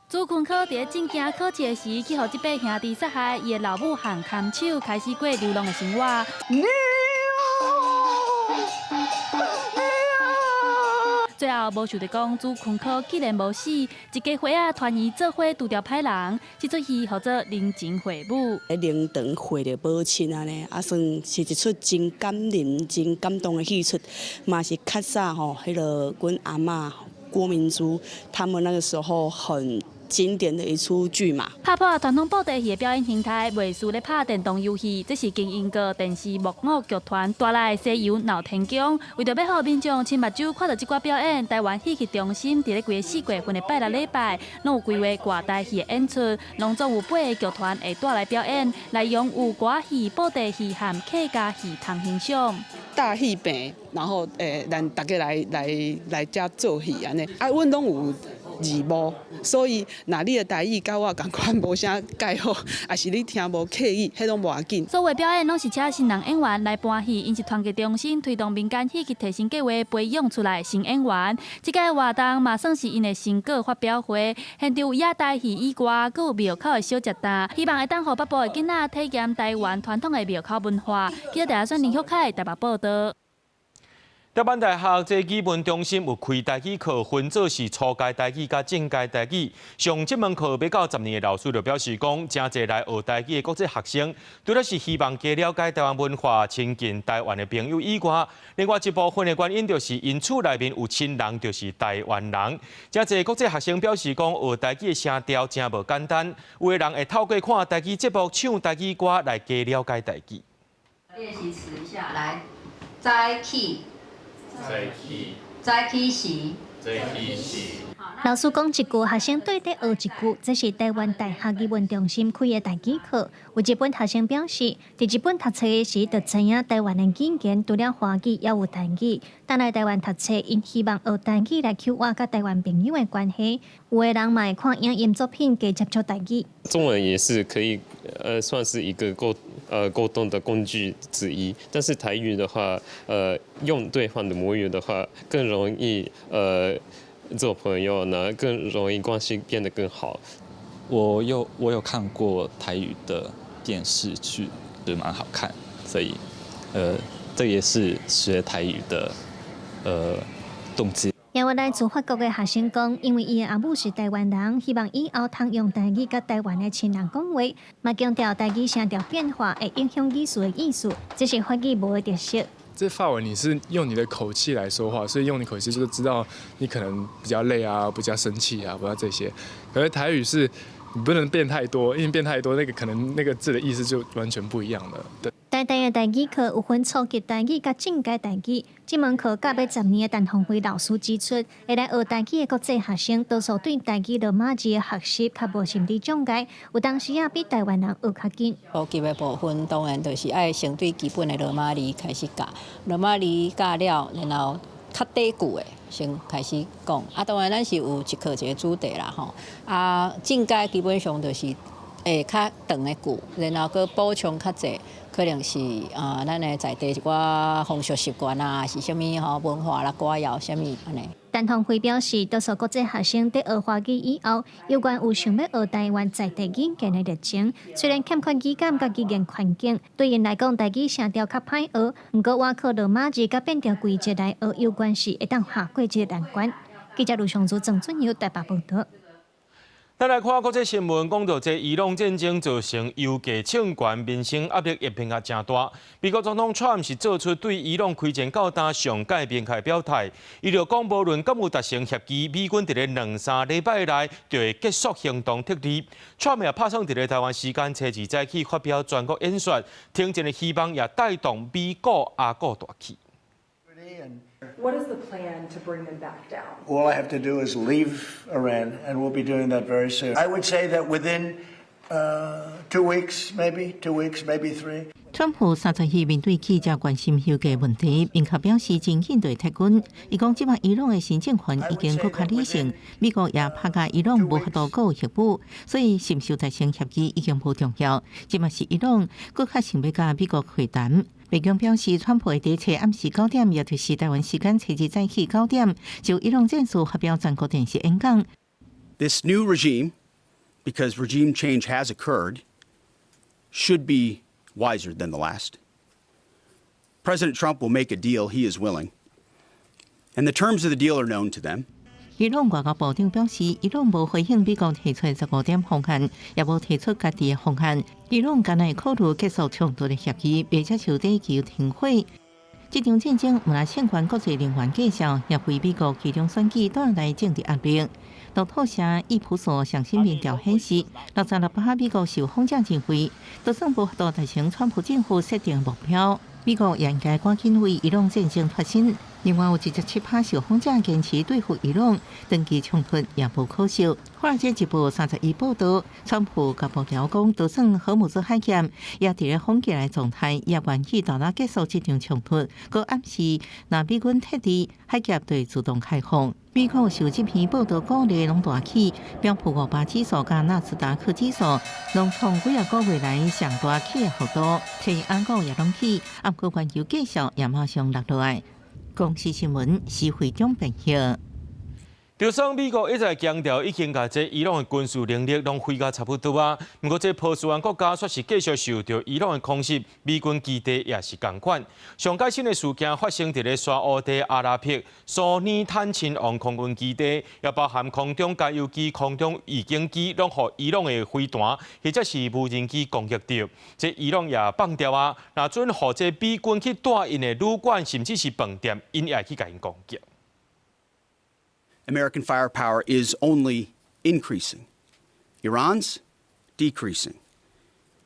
朱坤科佇咧進行考試時，去予這八兄弟殺害，伊的老母和看守開始過流浪的生活。最後無想著講朱坤科竟然無死，一家伙仔團圓做伙拄著歹人，這齣戲號做人情會舞。喺靈堂會著母親按呢，啊算是一齣真感人、真感動的戲出，嘛是較早吼，彼个阮阿嬤郭明珠他們那個時候很經典的一齣劇嘛。拍破傳統布袋戲的表演形態，袂輸咧拍電動遊戲。這是金英國電視木偶劇團帶來的西遊鬧天宮。為著欲予民眾親目睭看著這寡表演，台灣戲劇中心佇咧規个四月份的拜六禮拜，攏有規劃外台戲的演出，攏總有八个劇團會帶來表演，內容有歌戲、布袋戲和客家戲通欣賞。搭戲棚，然後咱大家來來來遮做戲按呢，啊，阮攏有字幕，所以若你的台語佮我仝款無啥蓋好，抑是你聽無客語，彼攏無要緊。所有表演攏是請新人演員來搬戲，𪜶是團結中心推動民間戲劇提升計劃培養出來新演員。這屆活動嘛算是𪜶的成果發表會，現場有野台戲以外，閣有廟口的小食檔，希望會當予北部的囡仔體驗台灣傳統的廟口文化。記者選林旭凱台北報導。台灣大學這語文中心有開台語課，分做是初階台語佮進階台語。上這門課欲到10年的老師就表示講，誠濟來學台語的國際學生，除了是希望加了解台灣文化、親近台灣的朋友以外，另外一部分的原因就是𪜶厝內面有親人就是台灣人。誠濟國際學生表示講，學台語的聲調誠無簡單，有的人會透過看台語節目、唱台語歌來加了解台語。練習詞一下，來，早起。早起，早起時，早起時。老師講一句，學生對佇學一句，這是台灣大學語文中心開的台語課。有日本學生表示，佇日本讀冊時就知影台灣的語言除了華語，也有台語。但來台灣讀冊，𪜶希望學台語來強化佮台灣朋友的關係。有的人嘛會看影音作品，加接觸台語。中文也是可以，算是一個溝通的工具之一。但是台語的話，用對方的母語的話，更容易做朋友呢，更容易關係變得更好。我有看過台語的電視劇，就蠻好看，所以這也是學台語的動機。另外來自法國的學生講，因為伊的阿母是台灣人，希望以後通用台語佮台灣的親人講話，嘛強調台語聲調變化會影響語詞的意思，這是法語無的特色。這法文你是用你的口氣來說話，所以用你口氣就知道你可能比較累啊，比較生氣啊，不要這些。可是台語是你不能變太多，因為變太多，那個可能那個字的意思就完全不一樣了。對。台大的台語課有分初級台語佮進階台語。這門課教欲10年的陳鳳輝老師指出，會來學台語的國際學生，多數對台語羅馬字的學習較無心理障礙，有當時仔比台灣人學較緊。初級的部分當然就是愛先對基本的羅馬字開始教，羅馬字教了，然後較底句的先開始講。啊，當然咱是有一課一個主題啦，吼。啊，進階基本上就是會較長的句，然後閣補充較濟。可能是啊，咱的在地一寡風俗習慣啊，是啥物吼文化啦、歌謠啥物按呢。陳鳳輝表示，多數國際學生佇學華語以後，猶原有想欲學台灣在地語言的熱情。雖然欠缺語感佮語言環境，對𪜶來講，台語聲調較歹學。毋過，倚靠羅馬字佮變調規則來學，猶原是會當跨過這個難關。記者盧尚祖、鄭俊友台北報導。咱來看國際新聞，講到這伊朗戰爭造成油價衝懸，民生壓力也變甲誠大。美國總統川普是做出對伊朗開戰到今上蓋明確表態，伊就講無論敢有達成協議，美軍佇咧兩三禮拜內就會結束行動撤離。川普也拍算佇咧台灣時間初二早起發表全國演說，停戰的希望也帶動美股亞股大起。 What is the plan to bring them back down? All I have to do is leave Iran, and we'll be doing that very soon. I would say that within 2 weeks, maybe 2 weeks, maybe 3. 川普30日面對記者關心油價問題，明確表示真緊就會撤軍。伊講，這擺伊朗的新政權已經閣較理性，美國也拍共伊朗無法度閣有核武，所以是毋是達成協議已經無重要。這嘛是伊朗閣較想欲佮美國會談。白宮表示，川普會佇初暗時9點，也就是台灣時間初二早起9點，就伊朗戰事發表全國電視演講。 This new regime, because regime change has occurred, should be wiser than the last. President Trump will make a deal. He is willing. And the terms of the deal are known to them. 伊朗外交部長表示，伊朗無回應美國提出15點方案，也無提出家己的方案。伊朗敢若會考慮結束衝突的協議，袂接受地球停火。這場戰爭毋但相關國際能源價格，也為美國期中選舉帶來政治壓力。路透社益普索上新民調顯示，66%美國受訪者認為，就算無法度達成川普政府設定目標，美國也應該趕緊為伊朗戰爭脫身。另外有77%受訪者堅持對付伊朗，長期衝突也無可惜。華爾街日報31報道，川普佮幕僚講，就算荷姆茲海峽也佇咧封起來狀態，也願意大膽結束這場衝突。閣暗示，若美軍撤離，海峽就會自動開放。美國受這篇報道鼓勵，攏大起，標普500指數佮納斯達克指數，攏創幾仔個月來上大起的幅度，前安股也攏起，毋過原油價格也馬上落落來。公視新聞施惠中編譯。就算美國一再強調已經共這伊朗的軍事能力攏毀甲差不多啊，毋過這波斯灣國家卻是繼續受著伊朗的空襲，美軍基地也是仝款。上蓋新的事件發生佇咧沙烏地阿拉伯蘇爾坦親王空軍基地，也包含空中加油機、空中預警機，攏予伊朗的飛彈或者是無人機攻擊著。這伊朗也放調啊，若準予這美軍去蹛𪜶的旅館，甚至是飯店，𪜶也會去共𪜶攻擊。 American firepower is only increasing. Iran's decreasing.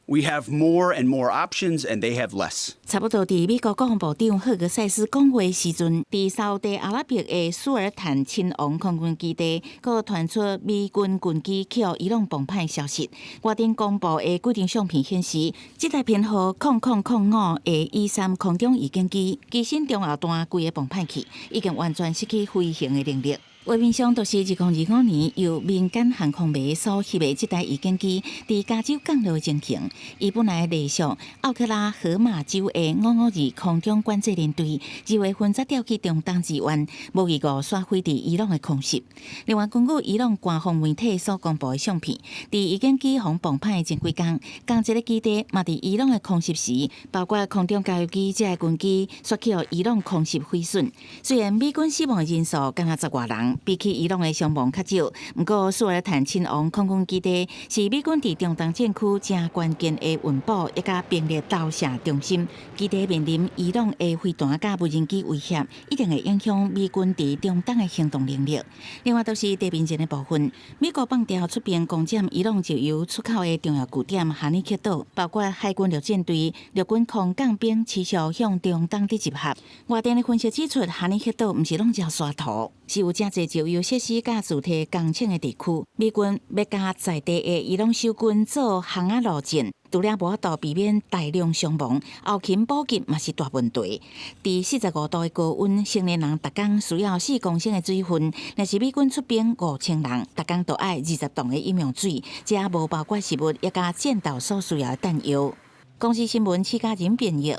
We have more and more options, and they have less. 差不多佇美國國防部長赫格塞斯講話時陣，佇沙烏地阿拉伯的蘇爾坦親王空軍基地，閣傳出美軍軍機去予伊朗磅拍的消息。外電公布的幾張相片顯示，這台編號0005的E-3空中預警機，機身中後段規个磅拍去，已經完全失去飛行的能力。畫面上就是2025年由民間航空迷所翕的這台預警機，佇加州降落的情形。伊本來隸屬奧克拉荷馬州的552空中管制連隊，2月份才調去中東支援，無預告煞飛佇伊朗的空襲。另外，根據伊朗官方媒體所公布的相片，佇預警機予磅拍的前幾工，仝一个基地嘛佇伊朗的空襲時，包括空中加油機這个軍機，煞去予伊朗空襲毀損。雖然美軍死亡的人數敢若十外人，比起伊朗的傷亡較少，毋過蘇爾坦親王空軍基地是美軍佇中東戰區誠關鍵的運補以及兵力投射中心。基地面臨伊朗的飛彈佮無人機威脅，一定會影響美軍佇中東的行動能力。另外，就是地面戰的部分，美國放調出兵攻佔伊朗石油出口的重要據點哈尼克島，包括海軍陸戰隊、陸軍空降兵持續向中東佇集合。外電的分析指出，哈尼克島毋是攏只沙塗，是有誠濟石油設施佮鑄鐵工廠的地區。美軍欲佮在地的伊朗守軍做巷仔路戰，除了無法度避免大量傷亡，後勤補給嘛是大問題。佇45度的高溫，成年人逐工需要4公升的水分，若是美軍出兵5000人，逐工都愛20噸的飲用水，這猶無包括食物以及戰鬥所需要的彈藥。公視新聞施嘉仁編譯。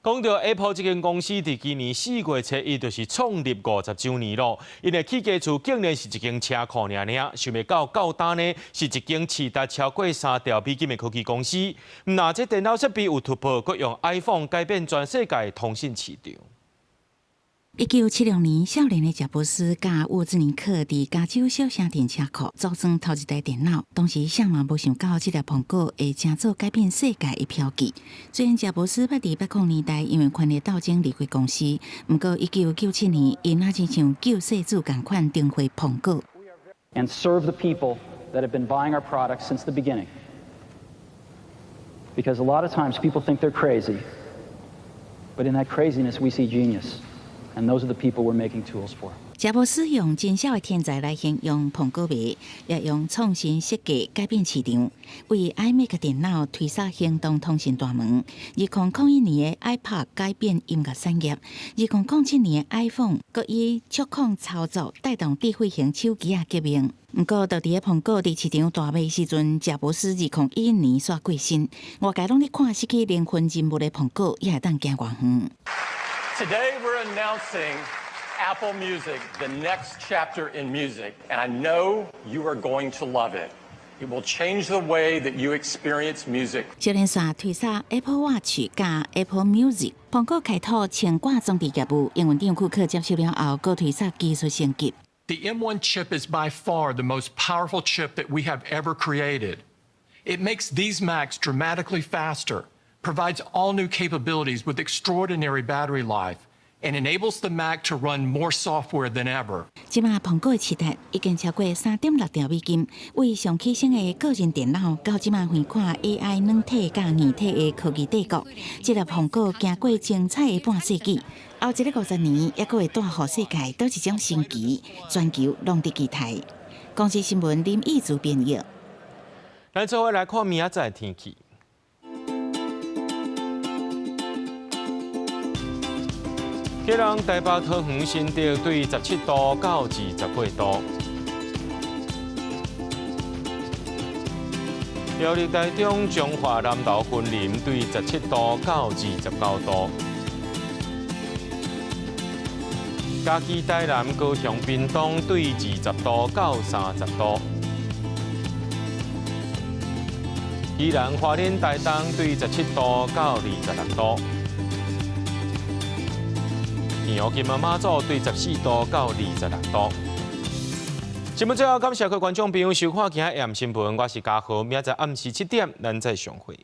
講到 Apple 這間公司，佇今年4月7日就是創立50週年咯。𪜶的起家厝竟然是一間車庫爾爾，想袂到到今呢是一間市值超過3兆美金的科技公司。毋但這電腦設備有突破，閣用 iPhone 改變全世界通訊市場。1976年，少年的賈伯斯佮沃茲尼克佇加州小城鎮車庫組裝頭一台電腦。當時誰嘛無想到這粒蘋果會成做改變世界的標記。雖然賈伯斯捌佇80年代因為權力鬥爭離開公司，毋過1997年，伊若親像救世主仝款登會蘋果。 And serve the people that have been buying our products since the beginning. Because a lot of times people think they're crazy, but in that craziness we see genius. And those are the people we're making tools for. 賈伯斯用真痟的天才來形容蘋果迷，也用創新設計改變市場，為 iMac 電腦推閂行動通訊大門。2001年的 iPod 改變音樂產業，2007年的 iPhone 閣以觸控操作帶動智慧型手機仔革命。毋過，就佇咧蘋果佇市場大賣時陣，賈伯斯2011年煞過身，外界攏咧看失去靈魂人物的蘋果，也會當行偌遠。 Today we're announcing Apple Music, the next chapter in music, and I know you are going to love it. It will change the way that you experience music. 小連線推捒 Apple Watch 佮 Apple Music，蘋果開拓穿掛裝置業務，營運長庫克接手了後，閣推捒技術升級。 The M1 chip is by far the most powerful chip that we have ever created. It makes these Macs dramatically faster, provides all new capabilities with extraordinary battery life, and enables the Mac to run more software than ever. 這馬蘋果的市值已經超過3.6兆美金，為上起先的個人電腦，到這馬橫跨 AI 軟體佮硬體的科技帝國，這粒蘋果行過精彩的半世紀，後一個50年，猶閣會帶予世界佗一種新奇，全球攏佇期待。公視新聞林義祖編譯。咱做伙來看明仔載天氣。基隆、台北、桃園、新竹對17度到28度。苗栗、台中、彰化、南投、雲林對17度到29度。嘉義、台南、高雄、屏東對20度到30度。宜蘭、花蓮、台東對17度到26度。澎湖、金門、馬祖對14度到26度。節目最後感謝各位觀眾朋友收看今日的新聞，我是嘉豪，明仔載暗時7點，咱再相會。